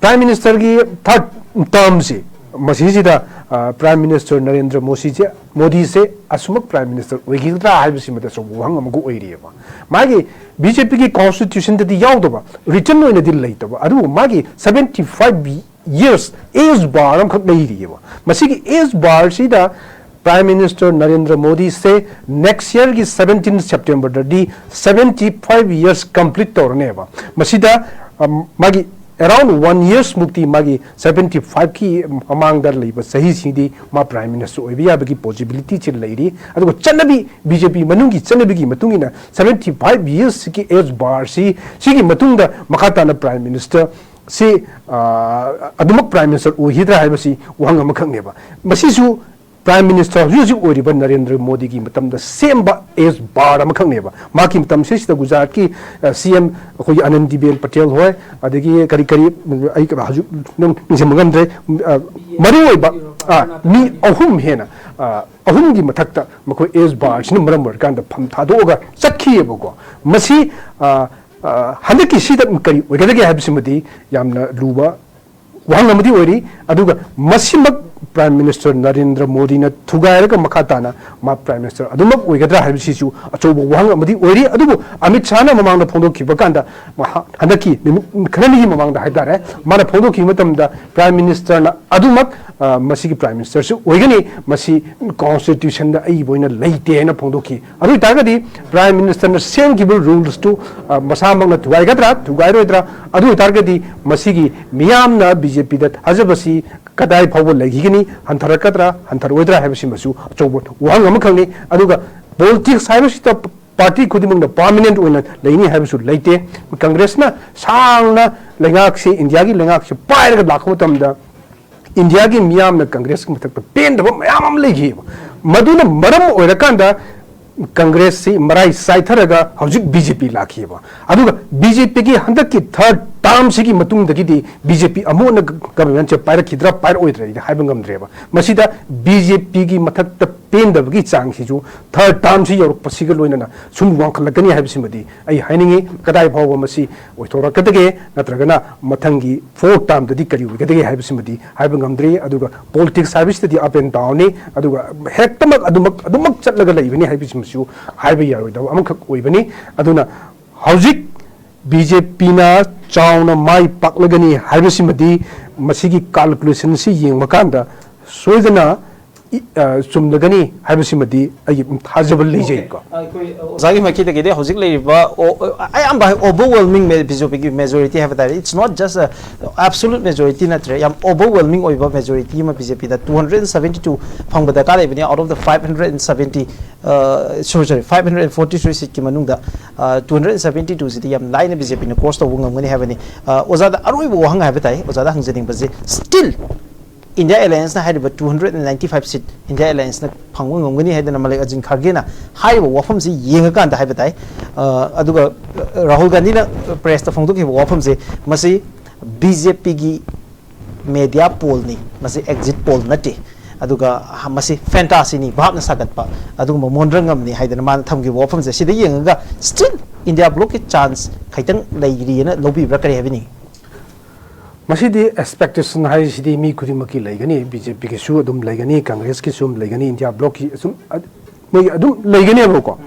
ꯄ꯭ꯔꯥꯏꯝ ꯃꯤꯅꯤꯁꯇꯔꯒꯤ ꯊꯥꯔꯠ ꯇꯔꯝꯁꯤ, ꯃꯁꯤꯁꯤꯗ, ꯑ, ꯄ꯭ꯔꯥꯏꯝ ꯃꯤꯅꯤꯁꯇꯔ ꯅꯔꯦꯟꯗ꯭ꯔ ꯃꯣꯗꯤꯁꯦ, ꯃꯣꯗꯤꯁꯦ ꯑꯁꯨꯃꯛ ꯄ꯭ꯔꯥꯏꯝ ꯃꯤꯅꯤꯁꯇꯔ ꯑꯣꯏꯈꯤꯒꯗ꯭ꯔꯥ ꯍꯥꯏꯕꯁꯤꯃꯗꯁꯨ ꯋꯥꯍꯪ ꯑꯃꯒ ꯑꯣꯏꯔꯤꯑꯕ꯫ ꯃꯥꯒꯤ ꯕꯤ ꯖꯦ ꯄꯤꯒꯤ ꯀꯣꯟꯁꯇꯤꯇ꯭ꯌꯨꯁꯟꯗꯗꯤ ꯌꯥꯎꯗꯕ, ꯔꯤꯇꯟ ꯑꯣꯏꯅꯗꯤ ꯂꯩꯇꯕ, ꯑꯗꯨꯕꯨ ꯃꯥꯒꯤ seventy five years age bar ꯑꯃꯈꯛ ꯂꯩꯔꯤꯑꯕ꯫ ꯃꯁꯤꯒꯤ age barꯁꯤꯗ ꯄ꯭ꯔꯥꯏꯝ ꯃꯤꯅꯤꯁꯇꯔ ꯅꯔꯦꯟꯗ꯭ꯔ ꯃꯣꯗꯤꯁꯦ next yearꯒꯤ seventeen Septemberꯗꯗꯤ seventy five years complete ꯇꯧꯔꯅꯦꯕ꯫ ꯃꯁꯤꯗ, ꯑꯝ, ꯃꯥꯒꯤ around one years ꯃꯨꯛꯇꯤ ꯃꯥꯒꯤ seventy fiveꯀꯤ ꯃꯃꯥꯡꯗ ꯂꯩꯕ ꯆꯍꯤꯁꯤꯡꯗꯤ ꯃꯥ ꯄ꯭ꯔꯥꯏꯝ ꯃꯤꯅꯤꯁꯇꯔ ꯑꯣꯏꯕ ꯌꯥꯕꯒꯤ ꯄꯣꯁꯤꯕꯤꯂꯤꯇꯤꯁꯤ ꯂꯩꯔꯤ꯫ ꯑꯗꯨꯒ ꯆꯠꯅꯕꯤ, ꯕꯤ ꯖꯦ ꯄꯤ ꯃꯅꯨꯡꯒꯤ ꯆꯠꯅꯕꯤꯒꯤ ꯃꯇꯨꯡ ꯏꯟꯅ seventy five yearsꯀꯤ age barꯁꯤ, ꯁꯤꯒꯤ ꯃꯇꯨꯡꯗ ꯃꯈꯥ ꯇꯥꯅ ꯄ꯭ꯔꯥꯏꯝ ꯃꯤꯅꯤꯁꯇꯔ ꯁꯤ, ꯑ, ꯑꯗꯨꯃꯛ ꯄ꯭ꯔꯥꯏꯝ ꯃꯤꯅꯤꯁꯇꯔ ꯑꯣꯏꯈꯤꯗ꯭ꯔꯥ ꯍꯥꯏꯕꯁꯤ ꯋꯥꯍꯪ ꯑꯃꯈꯛꯅꯦꯕ꯫ ꯃꯁꯤꯁꯨ ꯄ꯭ꯔꯥꯏꯝ ꯃꯤꯅꯤꯁꯇꯔ ꯍꯧꯖꯤꯛ ꯍꯧꯖꯤꯛ ꯑꯣꯏꯔꯤꯕ ꯅꯔꯦꯟꯗ꯭ꯔ ꯃꯣꯗꯤꯒꯤ ꯃꯇꯝꯗ ꯁꯦꯝꯕ age bar ꯑꯃꯈꯛꯅꯦꯕ꯫ ꯃꯍꯥꯛꯀꯤ ꯃꯇꯝꯁꯤꯗꯩꯁꯤꯗ ꯒꯨꯖꯔꯥꯠꯀꯤ, ꯑ, ꯁꯤ ꯑꯦꯝ ꯑꯩꯈꯣꯏꯒꯤ ꯑꯅꯟꯗꯤꯕꯦꯟ ꯄꯇꯦꯜ ꯍꯣꯏ, ꯑꯗꯒꯤ ꯀꯔꯤ ꯀꯔꯤ, ꯑꯩ ꯍꯧꯖꯤꯛ ꯅꯪ ꯅꯤꯡꯁꯤꯡꯕ ꯉꯝꯗ꯭ꯔꯦ꯫ ꯑ, ꯃꯔꯨꯑꯣꯏꯕ, ꯑ, ꯃꯤ ꯑꯍꯨꯝ ꯍꯦꯟꯅ, ꯑ, ꯑꯍꯨꯝꯒꯤ ꯃꯊꯛꯇ ꯃꯈꯣꯏ age barꯁꯤꯅ ꯃꯔꯝ ꯑꯣꯏꯔꯀꯥꯟꯗ ꯐꯝ ꯊꯥꯗꯣꯛꯑꯒ ꯆꯠꯈꯤꯑꯕꯀꯣ꯫ ꯃꯁꯤ, ꯑ, ꯑ, ꯍꯟꯗꯛꯀꯤ ꯁꯤꯗ ꯀꯔꯤ ꯑꯣꯏꯒꯗꯒꯦ ꯍꯥꯏꯕꯁꯤꯃꯗꯤ ꯌꯥꯝꯅ ꯂꯨꯕ ꯋꯥꯍꯪ ꯑꯃꯗꯤ ꯑꯣꯏꯔꯤ꯫ ꯑꯗꯨꯒ ꯃꯁꯤꯃꯛ ꯄ꯭ꯔꯥꯏꯝ ꯃꯤꯅꯤꯁꯇꯔ ꯅꯔꯦꯟꯗ꯭ꯔ ꯃꯣꯗꯤꯅ ꯊꯨꯒꯥꯏꯔꯒ ꯃꯈꯥ ꯇꯥꯅ ꯃꯥ ꯄ꯭ꯔꯥꯏꯝ ꯃꯤꯅꯤꯁꯇꯔ ꯑꯗꯨꯃꯛ ꯑꯣꯏꯒꯗ꯭ꯔꯥ ꯍꯥꯏꯕꯁꯤꯁꯨ ꯑꯆꯧꯕ ꯋꯥꯍꯪ ꯑꯃꯗꯤ ꯑꯣꯏꯔꯤ꯫ ꯑꯗꯨꯕꯨ ꯑꯃꯤꯠ ꯁꯥꯍꯅ ꯃꯃꯥꯡꯗ ꯐꯣꯡꯗꯣꯛꯈꯤꯕ ꯀꯥꯟꯗ, ꯃꯍꯥꯛ ꯍꯟꯗꯛꯀꯤ ꯅꯨꯃꯤꯠ ꯈꯔꯅꯤꯒꯤ ꯃꯃꯥꯡꯗ ꯍꯥꯏꯇꯥꯔꯦ, ꯃꯥꯅ ꯐꯣꯡꯗꯣꯛꯈꯤꯕ ꯃꯇꯝꯗ ꯄ꯭ꯔꯥꯏꯝ ꯃꯤꯅꯤꯁꯇꯔꯅ ꯑꯗꯨꯃꯛ, ꯑ, ꯃꯁꯤꯒꯤ ꯄ꯭ꯔꯥꯏꯝ ꯃꯤꯅꯤꯁꯇꯔꯁꯨ ꯑꯣꯏꯒꯅꯤ, ꯃꯁꯤ ꯀꯣꯟꯁꯇꯤꯇ꯭ꯌꯨꯁꯟꯗ ꯑꯏꯕ ꯑꯣꯏꯅ ꯂꯩꯇꯦ ꯍꯥꯏꯅ ꯐꯣꯡꯗꯣꯛꯈꯤ꯫ ꯑꯗꯨ ꯑꯣꯏꯇꯥꯔꯒꯗꯤ ꯄ꯭ꯔꯥꯏꯝ ꯃꯤꯅꯤꯁꯇꯔꯅ ꯁꯦꯝꯈꯤꯕ ꯔꯨꯜꯁꯇꯨ, ꯑ, ꯃꯁꯥꯃꯛꯅ ꯊꯨꯒꯥꯏꯒꯗ꯭ꯔꯥ, ꯊꯨꯒꯥꯏꯔꯣꯏꯗ꯭ꯔꯥ? ꯑꯗꯨ ꯑꯣꯏꯇꯥꯔꯒꯗꯤ ꯃꯁꯤꯒꯤ ꯃꯤꯌꯥꯝꯅ ꯕꯤ ꯖꯦ ꯄꯤꯗ ꯊꯥꯖꯕꯁꯤ ꯀꯗꯥꯏ ꯐꯥꯎꯕ ꯂꯩꯈꯤꯒꯅꯤ, ꯍꯟꯊꯔꯛꯀꯗ꯭ꯔꯥ ꯍꯟꯊꯔꯛꯑꯣꯏꯗ꯭ꯔꯥ ꯍꯥꯏꯕꯁꯤꯃꯁꯨ ꯑꯆꯧꯕ ꯋꯥꯍꯪ ꯑꯃꯈꯛꯅꯤ꯫ ꯑꯗꯨꯒ ꯄꯣꯂꯤꯇꯤꯛꯁ ꯍꯥꯏꯕꯁꯤꯗ ꯄꯥꯔꯇꯤ ꯈꯨꯗꯤꯡꯃꯛꯅ ꯄꯥꯔꯃꯤꯅꯦꯟꯠ ꯑꯣꯏꯅ ꯂꯩꯅꯤ ꯍꯥꯏꯕꯁꯨ ꯂꯩꯇꯦ꯫ ꯀꯪꯒ꯭ꯔꯦꯁꯅ ꯁꯥꯡꯅ ꯂꯩꯉꯥꯛꯁꯤ, ꯏꯟꯗꯤꯌꯥꯒꯤ ꯂꯩꯉꯥꯛꯁꯤ ꯄꯥꯏꯔꯒ ꯂꯥꯛꯄ ꯃꯇꯝꯗ ꯏꯟꯗꯤꯌꯥꯒꯤ ꯃꯤꯌꯥꯝꯅ ꯀꯪꯒ꯭ꯔꯦꯁꯀꯤ ꯃꯊꯛꯇ ꯄꯦꯟꯗꯕ ꯃꯌꯥꯝ ꯑꯃ ꯂꯩꯈꯤꯑꯕ꯫ ꯃꯗꯨꯅ ꯃꯔꯝ ꯑꯣꯏꯔꯀꯥꯟꯗ ꯀꯪꯒ꯭ꯔꯦꯁꯁꯤ ꯃꯔꯥꯏ ꯆꯥꯏꯊꯔꯒ ꯍꯧꯖꯤꯛ ꯕꯤ ꯖꯦ ꯄꯤ ꯂꯥꯛꯈꯤꯑꯕ꯫ ꯑꯗꯨꯒ ꯕꯤ ꯖꯦ ꯄꯤꯒꯤ ꯍꯟꯗꯛꯀꯤ ꯊꯥꯔꯠ ꯇꯥꯔꯝꯁꯤꯒꯤ ꯃꯇꯨꯡꯗꯒꯤꯗꯤ ꯕꯤ ꯖꯦ ꯄꯤ ꯑꯃꯨꯛ ꯍꯟꯅ ꯒ-, ꯒꯚꯔꯟꯃꯦꯟꯠꯁꯦ ꯄꯥꯏꯔꯛꯈꯤꯗ꯭ꯔꯥ ꯄꯥꯏꯔꯛꯑꯣꯏꯗ꯭ꯔꯥ ꯑꯩꯗꯤ ꯍꯥꯏꯕ ꯉꯝꯗ꯭ꯔꯦꯕ꯫ ꯃꯁꯤꯗ ꯕꯤ ꯖꯦ ꯄꯤꯒꯤ ꯃꯊꯛꯇ ꯄꯦꯟꯗꯕꯒꯤ ꯆꯥꯡꯁꯤꯁꯨ ꯊꯥꯔꯠ ꯇꯥꯔꯝꯁꯤ ꯌꯧꯔꯛꯄꯁꯤꯒ ꯂꯣꯏꯅꯅ ꯁꯨꯝ ꯋꯥꯡꯈꯠꯂꯛꯀꯅꯤ ꯍꯥꯏꯕꯁꯤꯃꯗꯤ ꯑꯩ ꯍꯥꯏꯅꯤꯡꯉꯤ꯫ ꯀꯗꯥꯏ ꯐꯥꯎꯕ ꯃꯁꯤ ꯑꯣꯏꯊꯣꯔꯛꯀꯗꯒꯦ, ꯅꯠꯇ꯭ꯔꯒꯅ ꯃꯊꯪꯒꯤ ꯐꯣꯔꯠ ꯇꯥꯔꯝꯗꯗꯤ ꯀꯔꯤ ꯑꯣꯏꯒꯗꯒꯦ ꯍꯥꯏꯕꯁꯤꯃꯗꯤ ꯍꯥꯏꯕ ꯉꯝꯗ꯭ꯔꯤ꯫ ꯑꯗꯨꯒ ꯄꯣꯂꯤꯇꯤꯛꯁ ꯍꯥꯏꯕꯁꯤꯗꯗꯤ ꯑꯞ ꯑꯦꯟ ꯗꯥꯎꯟꯅꯤ꯫ ꯑꯗꯨꯒ ꯍꯦꯛꯇꯃꯛ ꯑꯗꯨꯃꯛ, ꯑꯗꯨꯃꯛ ꯆꯠꯂꯒ ꯂꯩꯕꯅꯤ ꯍꯥꯏꯕꯁꯤꯃꯁꯨ ꯍꯥꯏꯕ ꯌꯥꯔꯣꯏꯗꯕ ꯑꯃꯈꯛ ꯑꯣꯏꯕꯅꯤ꯫ ꯑꯗꯨꯅ ꯍꯧꯖꯤꯛ ꯕꯤ ꯖꯦ ꯄꯤꯅ ꯆꯥꯎꯅ ꯃꯥꯏ ꯄꯥꯛꯂꯒꯅꯤ ꯍꯥꯏꯕꯁꯤꯃꯗꯤ ꯃꯁꯤꯒꯤ ꯀꯥꯜꯀꯨꯂꯦꯁꯟꯁꯤ ꯌꯦꯡꯕ ꯀꯥꯟꯗ ꯁꯣꯏꯗꯅ ꯏ-, ꯑ, ꯆꯨꯝꯂꯒꯅꯤ ꯍꯥꯏꯕꯁꯤꯃꯗꯤ ꯑꯩꯒꯤ ꯊꯥꯖꯕ ꯂꯩꯖꯩꯀꯣ꯫ ꯑꯩꯈꯣꯏ ꯑꯣꯖꯥꯒꯤ ꯃꯥꯏꯀꯩꯗꯒꯤꯗꯤ ꯍꯧꯖꯤꯛ ꯂꯩꯔꯤꯕ ꯑꯣ-, ꯑꯌꯥꯝꯕ ꯑꯣꯚꯔꯋꯦꯜꯃꯤꯡ ꯕꯤ ꯖꯦ ꯄꯤꯒꯤ ꯃꯦꯖꯣꯔꯤꯇꯤ ꯍꯥꯏꯕ ꯇꯥꯔꯦ, it's not just a absolute majority ꯅꯠꯇ꯭ꯔꯦ, ꯌꯥꯝ ꯑꯣꯚꯔꯋꯦꯜꯃꯤꯡ ꯑꯣꯏꯕ ꯃꯦꯖꯣꯔꯤꯇꯤ ꯑꯃ ꯕꯤ ꯖꯦ ꯄꯤꯗ two hundred seventy two ꯐꯪꯕ ꯗꯔꯀꯥꯔ ꯂꯩꯕꯅꯤ꯫ Out of the five hundred and seventy, sorry, sorry, five hundred and forty three seatꯀꯤ ꯃꯅꯨꯡꯗ two hundred and seventy twoꯁꯤꯗꯤ ꯌꯥꯝ ꯂꯥꯏꯅ ꯕꯤ ꯖꯦ ꯄꯤꯅ ꯀ꯭ꯔꯣꯁ ꯇꯧꯕ ꯉꯝꯒꯅꯤ ꯍꯥꯏꯕꯅꯤ꯫ ꯑ, ꯑꯣꯖꯥꯗ ꯑꯔꯣꯏꯕ ꯋꯥꯍꯪ ꯍꯥꯏꯕ ꯇꯥꯏ, ꯑꯣꯖꯥꯗ ꯍꯪꯖꯅꯤꯡꯕꯁꯦ, still ꯏꯟꯗꯤꯌꯥ ꯑꯦꯂꯥꯌꯟꯁꯅ ꯍꯥꯏꯔꯤꯕ two hundred and ninety five seat India ꯑꯦꯂꯥꯌꯟꯁꯅ ꯐꯪꯕ ꯉꯝꯒꯅꯤ ꯍꯥꯏꯗꯅ ꯃꯂꯤꯛ ꯑꯔꯖꯨꯟ ꯈꯥꯔꯒꯦꯅ ꯍꯥꯏꯔꯤꯕ ꯋꯥꯐꯝꯁꯤ ꯌꯦꯡꯉꯀꯥꯟꯗ ꯍꯥꯏꯕ ꯇꯥꯏ꯫ ꯑ, ꯑꯗꯨꯒ ꯔꯥꯍꯨꯜ ꯒꯥꯟꯙꯤꯅ ꯄ꯭ꯔꯦꯁꯇ ꯐꯣꯡꯗꯣꯛꯈꯤꯕ ꯋꯥꯐꯝꯁꯦ, ꯃꯁꯤ ꯕꯤ ꯖꯦ ꯄꯤꯒꯤ ꯃꯦꯗꯤꯌꯥ ꯄꯣꯜꯅꯤ, ꯃꯁꯤ ꯑꯦꯛꯖꯤꯠ ꯄꯣꯜ ꯅꯠꯇꯦ, ꯑꯗꯨꯒ ꯃꯁꯤ ꯐꯦꯟꯇꯥꯁꯤꯅꯤ, ꯚꯥꯞꯅ ꯁꯥꯒꯠꯄ, ꯑꯗꯨꯒꯨꯝꯕ ꯃꯣꯟꯗ꯭ꯔꯉꯝꯅꯤ ꯍꯥꯏꯗꯅ ꯃꯥꯅ ꯊꯝꯈꯤꯕ ꯋꯥꯐꯝꯁꯦ, ꯁꯤꯗ ꯌꯦꯡꯉꯒ still ꯏꯟꯗꯤꯌꯥ ꯕ꯭ꯂꯣꯛꯀꯤ ꯆꯥꯟꯁ ꯈꯤꯇꯪ ꯂꯩꯔꯤꯑꯅ ꯂꯧꯕꯤꯕ꯭ꯔꯥ, ꯀꯔꯤ ꯍꯥꯏꯕꯤꯅꯤꯡꯉꯤ? ꯃꯁꯤꯗꯤ ꯑꯦꯛꯁꯄꯦꯛꯇꯦꯁꯟ ꯍꯥꯏꯁꯤꯗꯤ ꯃꯤ ꯈꯨꯗꯤꯡꯃꯛꯀꯤ ꯂꯩꯒꯅꯤ, ꯕꯤ ꯖꯦ ꯄꯤꯒꯤꯁꯨ ꯑꯗꯨꯝ ꯂꯩꯒꯅꯤ, ꯀꯪꯒ꯭ꯔꯦꯁꯀꯤꯁꯨ ꯑꯗꯨꯝ ꯂꯩꯒꯅꯤ, ꯏꯟꯗꯤꯌꯥ ꯕ꯭ꯂꯣꯛꯀꯤ ꯑꯁꯨꯝ ꯑ-, ꯃꯣꯏꯒꯤ ꯑꯗꯨꯝ ꯂꯩꯒꯅꯦꯕꯀꯣ꯫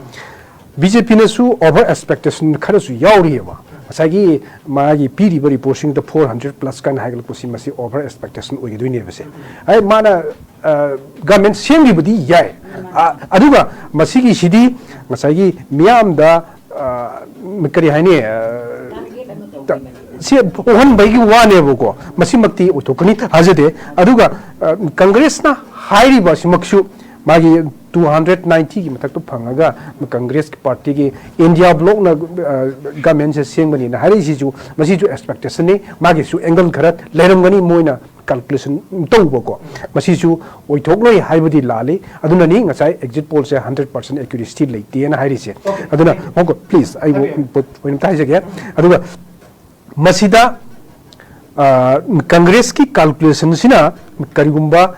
ꯕꯤ ꯖꯦ ꯄꯤꯅꯁꯨ ꯑꯣꯚꯔ ꯑꯦꯛꯁꯄꯦꯛꯇꯦꯁꯟ ꯈꯔꯁꯨ ꯌꯥꯎꯔꯤꯑꯕ꯫ ꯉꯁꯥꯏꯒꯤ ꯃꯥꯒꯤ ꯄꯤꯔꯤꯕ ꯔꯤꯄꯣꯔꯠꯁꯤꯡꯗ four hundred plus ꯀꯥꯏꯅ ꯍꯥꯏꯒꯠꯂꯛꯄꯁꯤ, ꯃꯁꯤ ꯑꯣꯚꯔ ꯑꯦꯛꯁꯄꯦꯛꯇꯦꯁꯟ ꯑꯣꯏꯒꯗꯣꯏꯅꯦꯕꯁꯦ꯫ ꯑꯩ ꯃꯥꯅ, ꯑ, ꯒꯚꯔꯟꯃꯦꯟꯠ ꯁꯦꯝꯈꯤꯕꯗꯤ ꯌꯥꯏ, ꯑ, ꯑꯗꯨꯒ ꯃꯁꯤꯒꯤꯁꯤꯗꯤ ꯉꯁꯥꯏꯒꯤ ꯃꯤꯌꯥꯝꯗ, ꯑ, ꯀꯔꯤ ꯍꯥꯏꯅꯤ, ꯑ, ꯇ-, ꯁꯤ ꯑꯣꯛꯍꯟꯕꯒꯤ ꯋꯥꯅꯦꯕꯀꯣ, ꯃꯁꯤꯃꯛꯇꯤ ꯑꯣꯏꯊꯣꯛꯀꯅꯤ ꯊꯥꯖꯗꯦ꯫ ꯑꯗꯨꯒ ꯀꯪꯒ꯭ꯔꯦꯁꯅ ꯍꯥꯏꯔꯤꯕ ꯑꯁꯤꯃꯛꯁꯨ ꯃꯥꯒꯤ ꯇꯨ ꯍꯟꯗ꯭ꯔꯦꯠ ꯅꯥꯏꯟꯇꯤꯒꯤ ꯃꯊꯛꯇ ꯐꯪꯉꯒ ꯀꯪꯒ꯭ꯔꯦꯁꯀꯤ ꯄꯥꯔꯇꯤꯒꯤ ꯏꯟꯗꯤꯌꯥ ꯕ꯭ꯂꯣꯛꯅ ꯒꯃꯦꯟꯁꯦ ꯁꯦꯝꯒꯅꯤꯅ ꯍꯥꯏꯔꯛꯏꯁꯤꯁꯨ, ꯃꯁꯤꯁꯨ ꯑꯦꯛꯁꯄꯦꯛꯇꯦꯁꯟꯅꯤ꯫ ꯃꯥꯒꯤꯁꯨ ꯑꯦꯡꯒꯜ ꯈꯔ ꯂꯩꯔꯝꯒꯅꯤ, ꯃꯣꯏꯅ ꯀꯥꯜꯀꯨꯂꯦꯁꯟ ꯇꯧꯕꯀꯣ꯫ ꯃꯁꯤꯁꯨ ꯑꯣꯏꯊꯣꯛꯂꯣꯏ ꯍꯥꯏꯕꯗꯤ ꯂꯥꯜꯂꯤ꯫ ꯑꯗꯨꯅꯅꯤ ꯉꯁꯥꯏ ꯑꯦꯛꯖꯤꯠ ꯄꯣꯜꯁꯦ ꯍꯟꯗ꯭ꯔꯦꯠ ꯄꯥꯔꯁꯦꯟ ꯑꯦꯀ꯭ꯌꯨꯔꯦꯁꯤ ꯂꯩꯇꯦꯅ ꯍꯥꯏꯔꯤꯁꯦ꯫ ꯑꯗꯨꯅ ꯉꯥꯏꯈꯣ, ꯄ꯭ꯂꯤꯖ, ꯑꯩ ꯄꯣꯏꯟꯠ ꯑꯝꯇ ꯍꯥꯏꯖꯒꯦ꯫ ꯑꯗꯨꯒ ꯃꯁꯤꯗ ꯀꯪꯒ꯭ꯔꯦꯁꯀꯤ ꯀꯥꯜꯀꯨꯂꯦꯁꯟꯁꯤꯅ ꯀꯔꯤꯒꯨꯝꯕ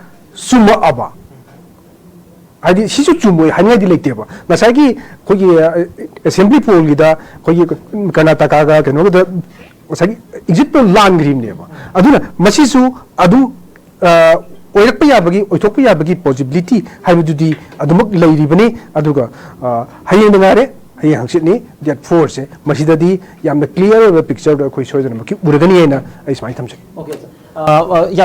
ꯆꯨꯝꯃꯛꯑꯕ, ꯍꯥꯏꯗꯤ ꯁꯤꯁꯨ ꯆꯨꯝꯃꯣꯏ ꯍꯥꯏꯅꯤꯡꯉꯥꯏꯗꯤ ꯂꯩꯇꯦꯕ꯫ ꯉꯁꯥꯏꯒꯤ ꯑꯩꯈꯣꯏꯒꯤ ꯑꯦꯁꯦꯝꯕ꯭ꯂꯤ ꯄꯣꯜꯒꯤꯗ ꯑꯩꯈꯣꯏꯒꯤ ꯀꯔꯅꯥꯇꯀꯥꯒ ꯀꯩꯅꯣꯒꯗ ꯉꯁꯥꯏꯒꯤ ꯑꯦꯛꯖꯤꯠ ꯄꯣꯜ ꯂꯥꯟꯈ꯭ꯔꯤꯕꯅꯦꯕ꯫ ꯑꯗꯨꯅ ꯃꯁꯤꯁꯨ ꯑꯗꯨꯝ ꯑꯣꯏꯔꯛꯄ ꯌꯥꯕꯒꯤ, ꯑꯣꯏꯊꯣꯛꯄ ꯌꯥꯕꯒꯤ ꯄꯣꯁꯤꯕꯤꯂꯤꯇꯤ ꯍꯥꯏꯕꯗꯨꯗꯤ ꯑꯗꯨꯃꯛ ꯂꯩꯔꯤꯕꯅꯤ꯫ ꯑꯗꯨꯒ ꯍꯌꯦꯡꯗ ꯉꯥꯏꯔꯦ, ꯍꯌꯦꯡ ꯍꯪꯆꯤꯠꯅꯤ, ꯗꯦꯠ ꯐꯣꯔꯁꯦ꯫ ꯃꯁꯤꯗꯗꯤ ꯌꯥꯝꯅ ꯀ꯭ꯂꯤꯌꯥꯔ ꯑꯣꯏꯕ ꯄꯤꯛꯆꯔꯗꯣ ꯑꯩꯈꯣꯏ ꯁꯣꯏꯗꯅꯃꯛꯀꯤ ꯎꯔꯒꯅꯤ ꯍꯥꯏꯅ ꯑꯩ ꯁꯨꯃꯥꯏꯅ ꯊꯝꯖꯒꯦ꯫ Okay, sir. ꯑ, ꯑ, ꯌꯥꯝ